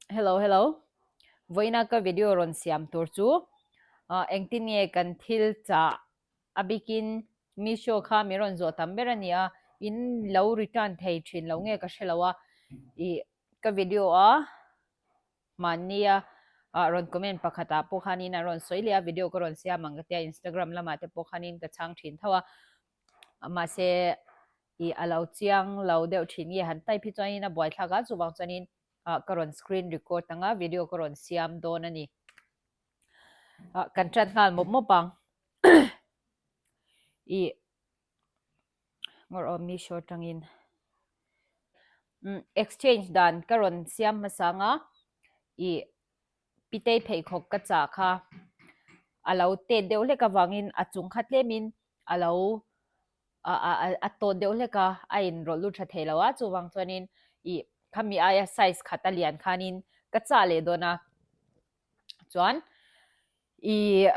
Hello hello. Vawiina ka video rawn siam tur chu engtin nge kan thil chah a bikin Meesho kha min rawn zawh tam ber a ni a, in lo return thei thin lo nge ka hre lo a, ih ka video a hmannia rawn comment pakhatah pawh khanin an rawn sawi leh a, video ka rawn siam ang ka tia Instagram lamah te pawh khanin ka chhang thin tho a, mahse ih a lo chiang lo deuh thin nge han type hi chuanin a buaithlak a, chuvang chuanin ah ka rawn screen record ang a, video ka rawn siam dawn a ni. Ah kan chat nghal mawp mawp ang. Ih ngawr aw Meesho atangin umm exchange dan ka rawn siam hmasa ang a, ih pitei pheikhawk ka chah kha a lo tet deuh hlek avangin a chung kha tlemin a lo a tawt deuh hlek a, a inrawlh lut tha thei lo a, chuvang chuanin ih khami aia size khat a lian khanin ka chah leh dawn a, chuan ih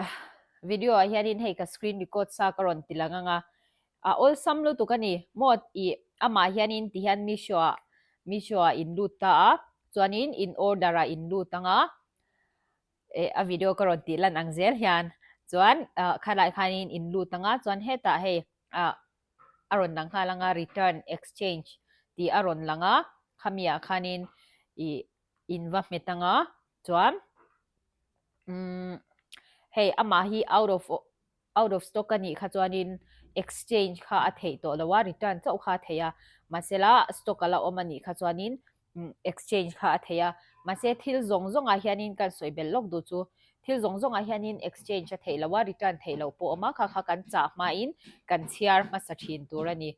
video ah hianin hei ka screen record sa ka rawn ti lang ang a, a awlsam lutuk a ni maw ih amah hianin ti hian Meesho ah Meesho ah in lut ta a, chuanin in order ah in lut ang a. eh a video ka rawn tih lan ang zel hian chuan ah khalai khanin in lut ang a chuan hetah hei ah a rawn lang nghal ang a return exchange tih a rawn lang a khami ah khanin ih in va hmet ang a chuan umm hei amah hi out of out of stock a nih kha chuanin exchange kha a theih tawh lo a, return chauh kha a theih a, mahsela stock a la awm a nih kha chuanin exchange kha a theih a, mahse thil zawng zawngah hianin kan sawi belh lawk duh chu thil zawng zawngah hianin exchange a theih lo a, return theih loh pawh a awm a, kha kha kan chah hmain kan chhiar hmasa thin tur a ni.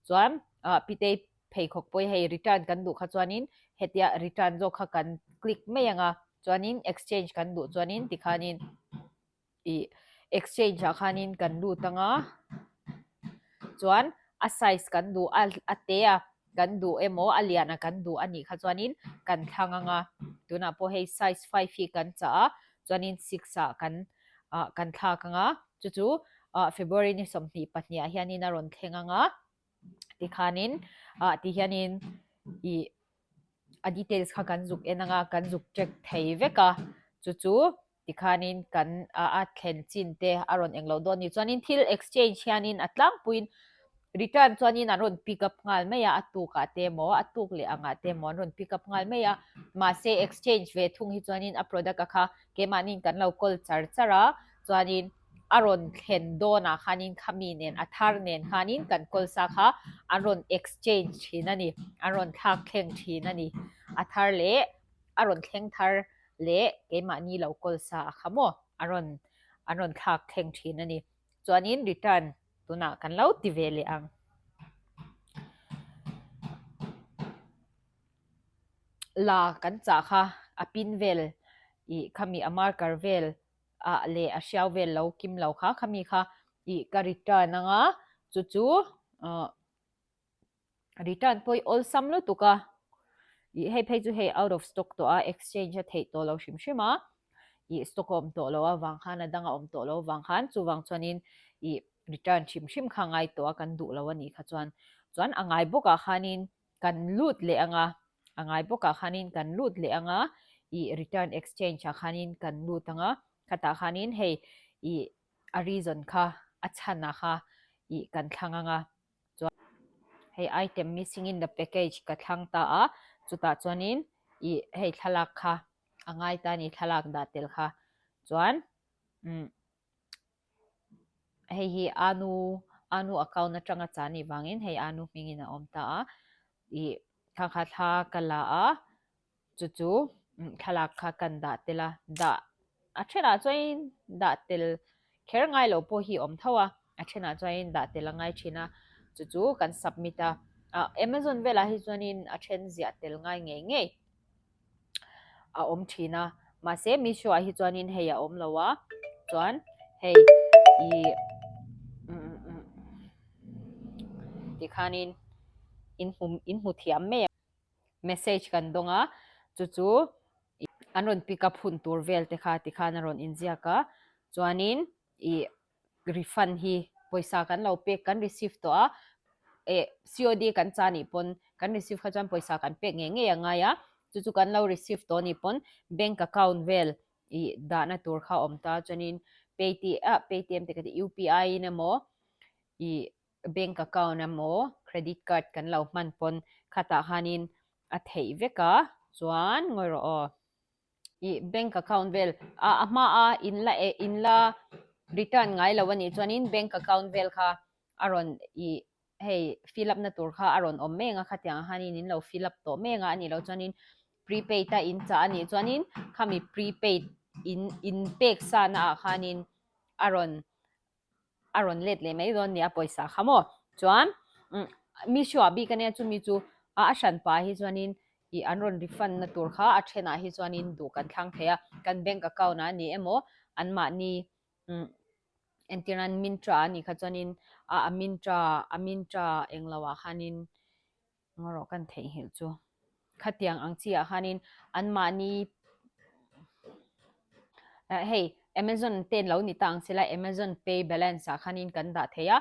Chuan ah pitei pheikhawk pawh hi hei return kan duh kha chuanin hetia return zawk kha kan click mai ang a, chuanin exchange kan duh chuanin tikhanin ih exchange ah khanin kan lut ang a chuan a size kan duh a a te a kan duh emaw a lian a kan duh a nih kha chuanin kan thlang ang a tunah pawh hei size five hi kan chah a chuanin six ah kan ah kan thlak ang a chu chu ah February ni 22 ah hianin a rawn thleng ang a tikhanin ah tihianin ih a details kha kan zuk en ang a kan zuk check thei vek a chu chu tikhanin kan a a thlen chin te a rawn eng loh dawn a ni. Chuanin thil exchange hianin a tlangpuiin return chuanin an rawn pick up nghal mai a, a tukah te emaw a tuk leh angah te emaw an rawn pick up nghal mai a, mahse exchange ve thung hi chuanin a product a kha keimahniin kan lo call char char a, chuanin a rawn thlen dawnah khanin khami nen a thar nen khanin kan call sa kha an rawn exchange thin a ni, an rawn thlak thleng thin a ni, a thar leh a rawn thleng thar leh keimahni lo kawl sa a kha maw a rawn an rawn thlak thleng thin a ni. Chuanin return tunah kan lo ti ve leh ang. La kan chah kha a pin vel ih khami a marker vel ah leh a hriau vel lo kim lo kha khami kha ih ka return anga chu chu ah Return pawh hi awlsam lutuk a, ih hei phei chu hei out of stock tawh a, exchange a theih tawh lo hrim hrim a, ih stock a awm tawh lo avang khan a dang a awm tawh lo avang khan chuvang chuanin ih return hrim hrim kha a ngai tawh a kan duh lo a nih kha chuan chuan a ngai bawkah khanin kan lut leh ang a, a ngai bawkah khanin kan lut leh ang a, ih return exchange ah khanin kan lut ang a, khatah khanin hei ih a reason kha a chhan ah kha ih kan thlang ang a. Chuan hei item missing in the package ka thlang ta a, chutah chuanin ih hei thlalak kha a ngai ta a ni thlalak dah tel kha chuan umm hei hi anu anu account atanga chah anih vangin hei anu hmingin a awm ta a ih thla kha thla ka la a. Chu chu thlalak kha kan dah tel a, dah a thenah chuanin dah tel kher ngai lo pawh hi a awm tho a, a thenah chuanin dah tel a ngai thin a, chu chu kan submit a, ah Amazon velah hi chuanin a then ziah tel ngai ngei ngei a awm thin a, mahse Meesho ah hi chuanin hei a awm lo a, chuan hei ih tikhanin in hmu in hmu thiam mai ang. Message kan dawng a, chu chu an rawn pick up hun tur vel te kha tikhan a rawn inziak a, chuanin ih refund hi pawisa kan lo pek kan receive tawh a, eh COD kan cha nih pawn kan receive kha chuan pawisa kan pek ngei ngei a ngai a. Chu chu kan lo receive tawh anih pawn bank account vel ih dahna tur kha a awm ta chuanin paytm paytm te ka ti UPI in emaw ih bank account emaw credit card kan lo hman pawn khatah khanin a theih vek a chuan ngawi rawh aw. Ih bank account vel a a hma a in la eh in la return ngai lo anih chuanin bank account vel kha a rawn ih hei fill up na tur kha a rawn awm mek a khatiang ah khanin in lo fill up tawh mek a anih loh chuanin prepaid a in chah anih chuanin khami prepaid in in pek sa na ah khanin a rawn a rawn let leh mai dawn nia pawisa kha maw chuan Meesho ah bik ania chumi chu a a hran pah hi chuanin ih an rawn refund na tur kha a thenah hi chuanin duh kan thlang thei a kan bank account ah a ni emaw anmahni umm entir nan Myntra a nih kha chuanin a a Myntra a Myntra englo ah khanin Ngaw rawh kan theihnghilh chu. Khatiang ang chi ah khanin anmahni hei Amazon te an lo ni ta ang sela Amazon pay balance ah khanin kan dah thei a,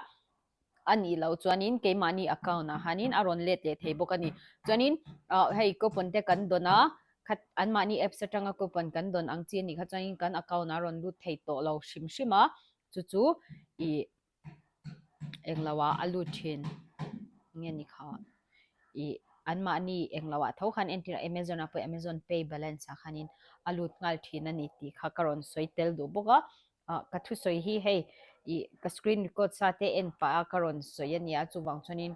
a nih loh chuanin keimahni account ah khanin a rawn let leh thei bawk a ni. Chuanin hei coupon te kan dawn a, khat anmahni apps atanga coupon kan dawn ang chi a nih kha chuanin kan account ah a rawn lut thei tawh lo hrim hrim a, chu chu ih Englo ah a lut thin nge ni kha ih anmahni englo ah tho khan entir a Amazon ah pawh Amazon pay balance ah khanin a lut nghal thin a ni tih kha ka rawn sawi tel duh bawk a ah ka thusawi hi hei ih ka screen record sa te en pah a ka rawn sawi a nia chuvang chuanin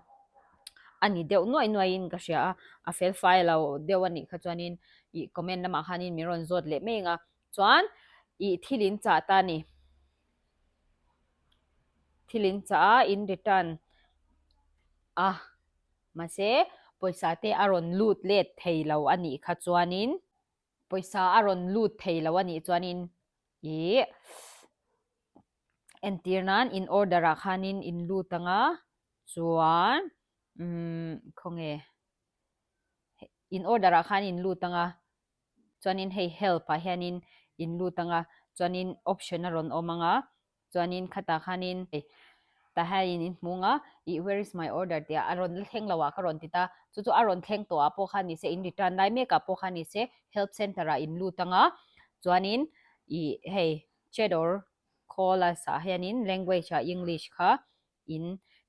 a ni deuh nuaih nuaih in ka hria a a fel fai lo deuh a nih kha chuanin ih comment lamah khanin min rawn zawt leh mai ang a chuan ih thil in chah ta a ni. Thil in chah a, in return a, mahse pawisa te a rawn lut let thei lo a nih kha chuanin, pawisa a rawn lut thei lo a nih chuanin ih entir nan in order ah khanin in lut ang a, chuan umm khawnge in order ah khan in lut ang a. Chuanin hei help ah hianin in lut ang a, chuanin option a rawn awm ang a, chuanin khatah khanin tah hianin in hmu ang a, ih where is my order tih ah a rawn la thleng lo ah ka rawn ti ta, chu chu a rawn thleng tawh ah pawh kha ni se in return lai mek ah pawh kha ni se help center ah in lut ang a, chuanin ih hei chat or call us ah hianin language ah english kha in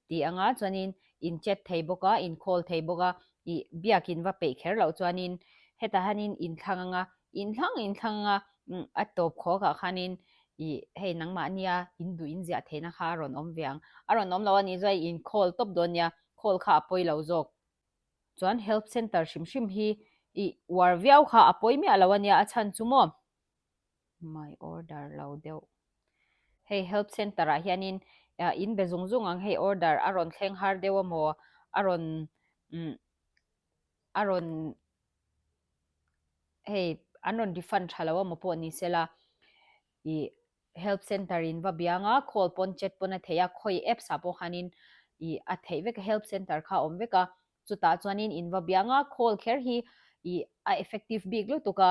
tih anga chuanin in chat thei bawk a, in call thei bawk a, ih biakin va peih kher loh chuanin hetah hianin in thlang anga, in thlang in thlang anga umm a tawp khawk ah khanin ih hei nangmah nia in duh in ziah theihna kha a rawn awm ve ang, a rawn awm lo a nih chuan in call tawp dawn nia, call kha a pawi lo zawk. Chuan help center hrim hrim hi ih uar viau kha a pawi miah lo a nia a chhan chu maw. My order lo deuh. Hei help center ah hianin in be zung zung ang hei order a rawn thleng har deuh amaw a rawn umm a rawn hei an rawn refund tha lo amaw pawh ni sela ih help center in va biang a call pawn chat pawn a theih a khawi apps ah pawh khanin ih a theih vek a help center kha a awm vek a chutah chuanin in va biang a call kher hi ih a effective bik lutuk a.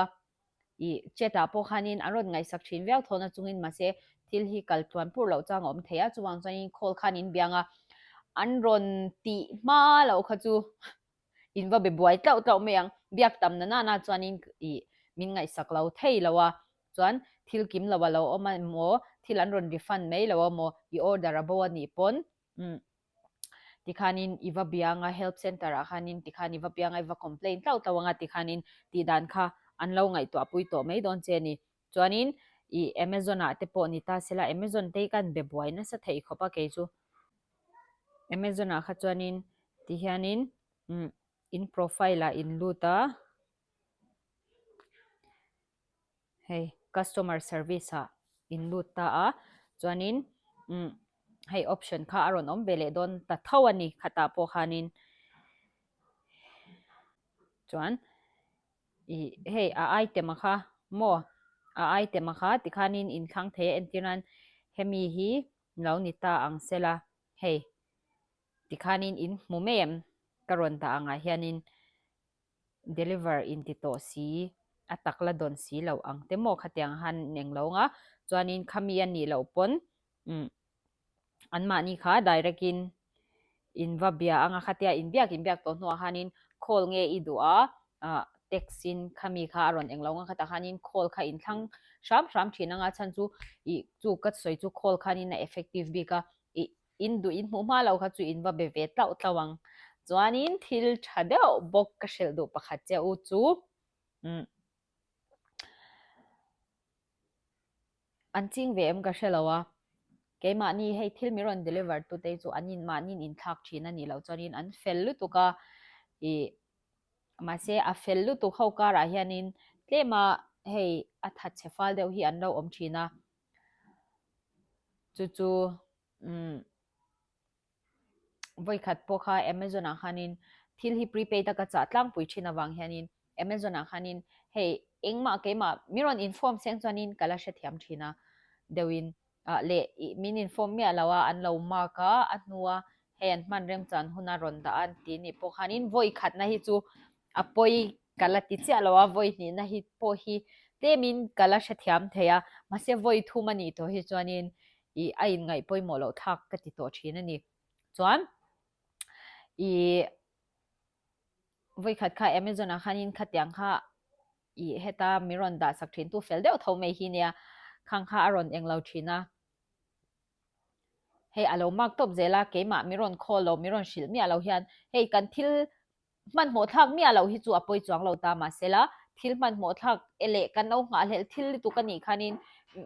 Ih, chat ah pawh khanin an rawn ngaihsak thin viau thawn a chungin mahse thil hi kal tluan pur loh chang a awm thei a, chuvang chuanin call khan in biang a, an rawn tih hma loh kha chu in va be buai tlauh tlauh mai ang, biak tam na nana chuanin ih min ngaihsak lo thei lo a, chuan thil kim lo a lo awm a emaw thil an rawn refund mai lo a maw i order a bo a nih pawn umm. Tikhanin i va biang a, help center ah khanin tikhan i va piang a, i va complain tlauh tlauh ang a tikhanin tih dan kha an lo ngaihtuah pui tawh mai dawn che a ni. Chuanin i Amazon ah te pawh ni ta sela, Amazon te hi ka han be buai nasa thei khawp a kei chu. Amazon ah kha chuanin tihianin umm in profile ah in lut a. Hei customer service ah in lut ta a chuanin umm hei option kha a rawn awm ve leh dawn ta tho a ni khatah pawh khanin chuan ih hei a item a kha maw a item a kha tikhanin in thlang thei a entir nan hemi hi lo ni ta ang sela hei tikhanin in hmu mai em ka rawn dah angah hianin. Deliver in ti tawh si, a tak la dawn si loh ang te maw khatiang han eng lo anga chuanin khami a nih loh pawn umm anmahni kha direct in in va bia anga khatia in biak in biak tawh hnuah khanin call nge i duh a ah. text in khami kha a rawn englo ang a khatah khanin call kha in thlang hram hram thin anga chhan chu ih chu ka sawi chu call khanin a effective bik a ih in duh in hmuh hma lo kha chu in va be ve tlauh tlauh ang. Chuanin thil tha deuh bawk ka hrilh duh pakhat che u chu umm an ching ve em ka hre lo a, keimahni hei thil min rawn deliver tu te chu an in mahni in inthlak thin a nih loh chuanin an fel lutuk a ih mahse a fel lutuk ho karah hianin tlem a hei a thatchhe fal deuh hi an lo awm thin a. Chu chu umm vawikhat pawh kha Amazon ah khanin thil hi prepaid a ka chah tlangpui thin avang hianin Amazon ah khanin hei engmah keimah min rawn inform seng chuanin ka la hrethiam thin a deuhin ah leh ih min inform miah lo a an lo mark a a hnua hei an hman remchan huna rawn dah a an ti nih pawh khanin vawikhatna hi chu a pawi ka la ti chiah lo a, vawi hnihna hi pawh hi tlemin ka la hrethiam thei a, mahse vawi thum a nih tawh hi chuanin ih a inngaih pawimawh loh thlak ka ti tawh thin a ni. Chuan ih vawi khat kha Amazon ah khanin khatiang kha ih heta min rawn dah sak thin tu fel deuh tho mai hi nia, khang kha a rawn englo thin a. Hei a lo mark tawp zel a, keimah min rawn call lo, min rawn hrilh miah lo hian hei kan thil Hmanhmawh thlak miah loh hi chu a pawi chuang lo ta mahsela, thil hmanhmawh thlak e leh kan lo nghahhlelh thil lutuk a nih khanin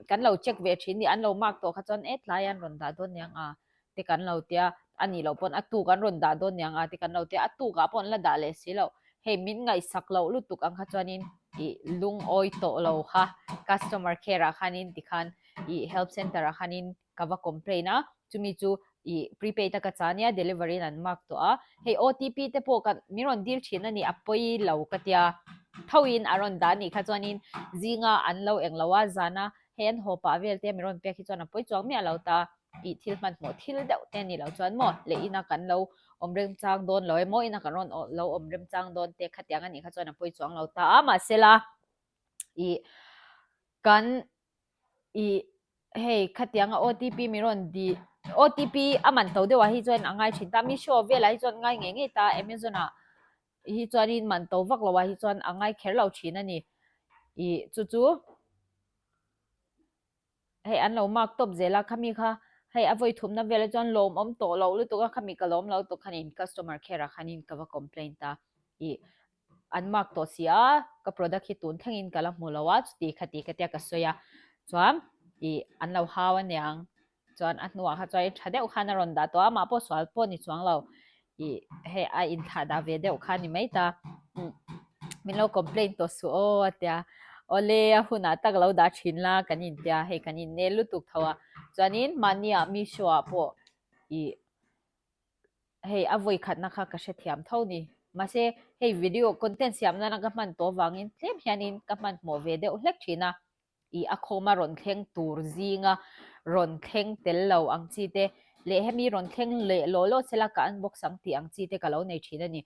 kan lo check ve thin ni, an lo mark tawh kha chuan e tlai an rawn dah dawn niang a te kan lo tia, a nih loh pawn a tuk an rawn dah dawn niang a te kan lo tia, a tukah pawh an la dah leh si loh, hei min ngaihsak loh lutuk ang kha chuanin ih lungawi tawh lo kha customer care ah khanin tikhan ih help center ah khanin ka va complain a, chumi chu ih prepaid a ka cha nia delivery in an mark tawh a, hei OTP te pawh ka min rawn dil thin a ni a pawi lo ka tia tho in a rawn dah anih kha chuanin zinga an lo eng lo a zana hei an haw pah vel te min rawn pek hi chuan a pawi chuang miah lo ta ih thil hmanhmawh thil deuh te anih loh chuan maw leh ina kan lo awm remchang dawn lo emaw ina kan rawn lo awm remchang dawn te khatiang anih kha chuan a pawi chuang lo ta a mahsela ih kan Ih, hei khatianga OTP min rawn di, OTP a man to deuhah hi chuan a ngai thin ta, Meesho velah hi chuan ngai ngei ngei ta, Amazon ah hi chuanin man to vak loah hi chuan a ngai kher lo thin a ni. Ih, chu chu hei an lo mark tawp zel a, khami kha hei a vawi thumna velah chuan lawmawm tawh loh lutuk a, khami ka lawm lo lutuk khanin customer care ah khanin ka va complaint a, ih an mark tawh si a, ka product hi tun thlengin ka la hmu lo a, chuti khati ka tia ka sawi a, chuan ih an lo hau aniang, chuan a hnuah kha chuan tha deuh khan a rawn dah tawh a, amah pawh sual pawh ni chuang lo, ih hei a inthlah dah ve deuh kha a ni mai ta, umm min lo complain tawh suh aw a tia, awle a hunah tak lo dah thin la kan intia hei kan innel lutuk tho a, chuanin mahniah Meesho ah pawh ih. Hei a vawi khatna kha ka hrethiam tho ni. Mahse hei video content siam nana ka hman tawh avangin tlem hianin ka hmanhmawh ve deuh hlek thin a. Ih a khawma rawn thleng tur zinga rawn thleng tel lo ang chi te leh hemi rawn thleng leh law law sela ka unbox ang tih ang chi te ka lo nei thin a ni.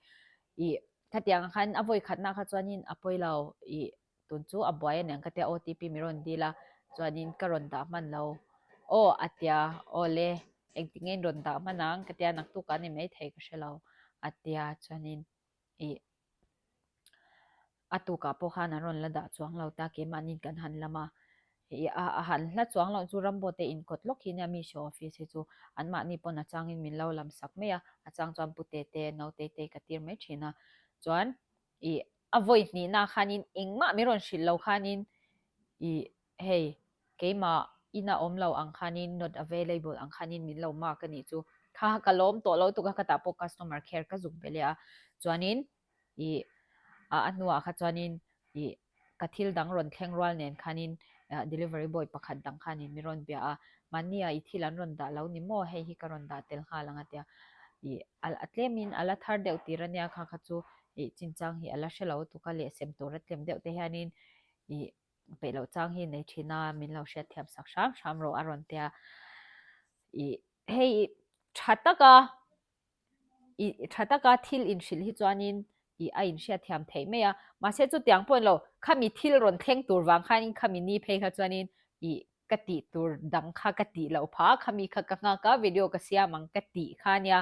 Ih khatiang khan a vawi khatna kha chuanin a pawi lo. Ih Tun chu a buai aniang ka tia OTP min rawn dil a, chuanin ka rawn dah hman lo. Aw a tia, aw le, engtin nge in rawn dah hman ang ka tia naktuk a ni maithei ka hre lo a tia, chuanin ih a tukah pawh khan an rawn la dah chuang lo ta keimahni kan han lam a, ih a han hla chuang loh chu Rambo te inkawt lawk hi nia Meesho office hi chu anmahni pawn a changin min lo lam sak mai a, a chang chuan pute te naute te ka tir mai thin a, chuan ih A vawi hnihna khanin engmah min rawn hrilh lo khanin ih hei keimah ina awm lo ang khanin not available ang khanin min lo mark a nih chu kha ka lawm tawh lo tuk a ka tah pawh customer care ka zuk be leh a chuanin ih a hnuah kha chuanin ih ka thil dang rawn thleng rual nen khanin delivery boy pakhat dang khanin min rawn bia a mahnia i thil an rawn dah lo ni maw hei hi ka rawn dah tel nghal ang a tia ih a tlemin a la thar deuh tir ania kha kha chu ih chinchang hi a la hre lo tuk a leh sem tur a tlem deuh te hianin ih peih loh chang hi nei thin a min lo hriat thiam sak hram hram rawh a rawn tia ih hei tha taka ih tha taka thil inhrilh hi chuanin ih a inhriat thiam theih mai a mahse chutiang pawh lo khami thil rawn thleng tur vang khanin khami ni phei kha chuanin ih ka tih tur dang kha ka tih loh phah a, khami kha ka nghak a video ka siam ang ka tih kha ania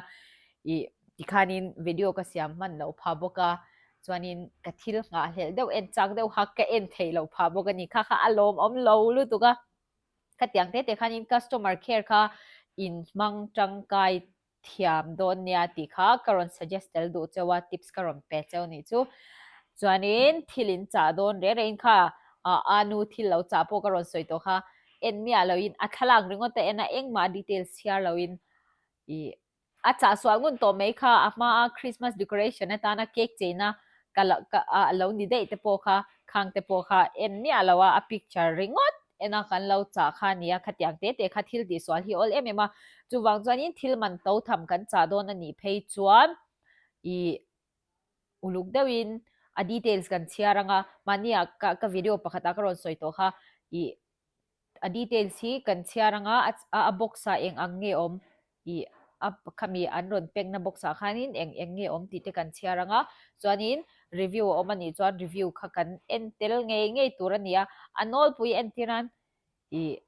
ih tikhanin video ka siam hman loh phah bawk a. Chuanin ka thil nghahhlelh deuh en chak deuh kha ka en theih loh phah bawk a ni. Kha kha a lawmawm lo lutuk a. Khatiang te te khanin customer care kha in hmang tangkai thiam dawn nia tih kha ka rawn suggest tel duh cheu a, tips ka rawn pe cheu nih chu. Chuanin thil in chah dawn reng rengin kha a nu thil lo chah pawh ka rawn sawi tawh kha en miah loin a thlalak ringawt a en a, engmah details chhiar loin ih A chah sual ngun tawh mai kha a hma a Christmas decoration atana cake cheina ka lo ka a lo ni daih te pawh kha khang te pawh kha en miah lo a, a picture ringawt en a kan lo chah kha a nia, khatiang te te kha thil tihsual hi awl em em a, chuvang chuanin thil man to tham kan chah dawn a nih phei chuan ih uluk deuhin a details kan chhiar ang a, mahni ah ka ka video pakhat ah ka rawn sawi tawh kha ih A details hi kan chhiar anga a box ah eng ang nge awm ih a khami an rawn pekna box ah khanin eng eng nge awm tih te kan chhiar anga chuanin review a awm anih chuan review kha kan en tel ngei ngei tur a ni a, a nawlpui entir nan ih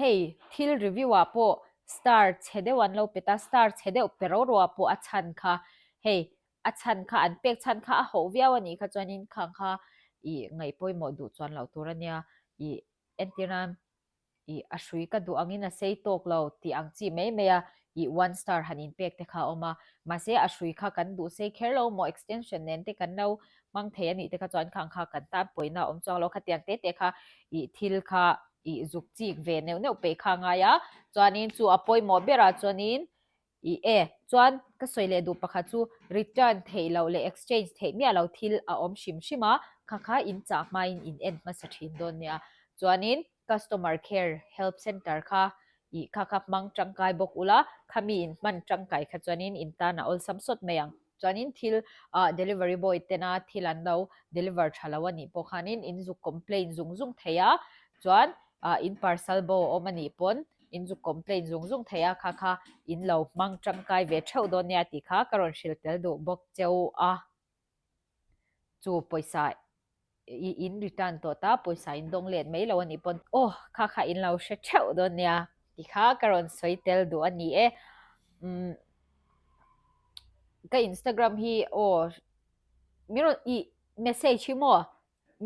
hei thil review ah pawh star chhe deuh an lo pe ta, star chhe deuh pe ro ro ah pawh a chhan kha hei A chhan kha an pek chhan kha a hoh viau a nih kha chuanin khang kha ih ngaih pawimawh duh chuan loh tur a nia. Ih entir nan ih a hrui ka duh angin a sei tawk lo tih ang chi mai mai a ih one star han inpek te kha a awm a. Mahse a hrui kha kan duh sei kher lo maw extension nen te kan lo hmang thei a nih te kha chuan khang kha kan tan pawina a awm chuang lo. Khatiang te te kha ih thil kha ih zuk chik ve neuh neuh peih kha a ngai a. Chuanin chu a pawimawh berah chuanin I e, chuan ka sawi leh duh pakhat chu return theih loh leh exchange theih miah lo thil a awm hrim hrim a, kha kha in chah hmain in en hmasa thin dawn nia. Chuanin customer care help center kha i kha kha hmang tangkai bawk ula, khami in hman tangkai kha chuanin in tan a awlsam sawt mai ang. Chuanin thil ah delivery boy tena thil an lo deliver tha lo a nih pawh khanin in zuk complain zung zung thei a, chuan ah in parcel bo a awm a nih pawn in zuk complain zung zung thei a, kha kha in lo hmang tangkai ve theuh dawn nia tih kha ka rawn hrilh tel duh bawk cheu a. Chu pawisa i in return tawh ta, pawisa in dawng let mai lo a nih pawn aw kha kha in lo hre theuh dawn nia tih kha ka rawn sawi tel duh a ni e. Umm ka Instagram hi aw min rawn i message hi maw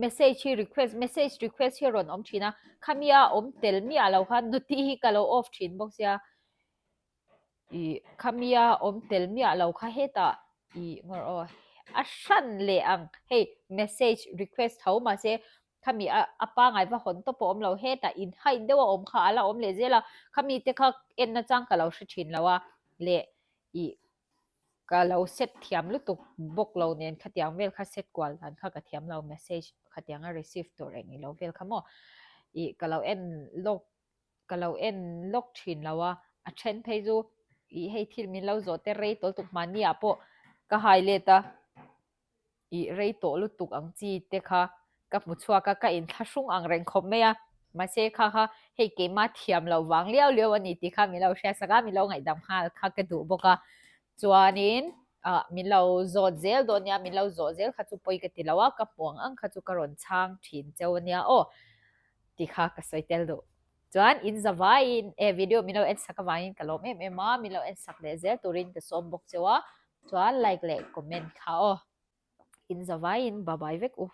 message hi request message request hi a rawn awm thin a, khami a awm tel miah lo khan noti hi ka lo off thin bawk sia. Ih khamia awm tel miah lo kha hetah ih ngawr aw a hran leh ang hei message request tho mahse khami a a pangai va hawn tawp a awm lo hetah in hide deuh a awm kha a la awm leh zel a khami te kha en nachang ka lo hre thin lo a leh ih ka lo set thiam lutuk bawk lo nen khatiang vel kha set kual dan kha ka thiam lo message khatiang a receive tur eng ilo vel kha maw ih ka lo en lawk. Ka lo en lawk thin lo a, a then phei chu ih hei thil min lo zawh te rei tawh lutuk mahni ah pawh ka hai let a, ih rei tawh lutuk ang chi te kha ka hmu chhuak a, ka inthlahrung ang reng khawp mai a, mahse kha kha hei keimah thiam loh vang liau liau a ni tih kha min lo hriatsak a, min lo ngaihdam nghal kha ka duh bawk a, chuanin ah min lo zawt zel dawn nia, min lo zawh zel kha chu pawi ka ti lo a, ka hmu ang ang kha chu ka rawn chhang thin cheu a nia aw. Tih kha ka sawi tel duh. Chuan in za vaiin e video min lo en sak avangin ka lawm em em a, min lo en sak leh zel turin ka sawm bawk cheu a, chuan like leh comment kha aw. In za vaiin bye bye vek u.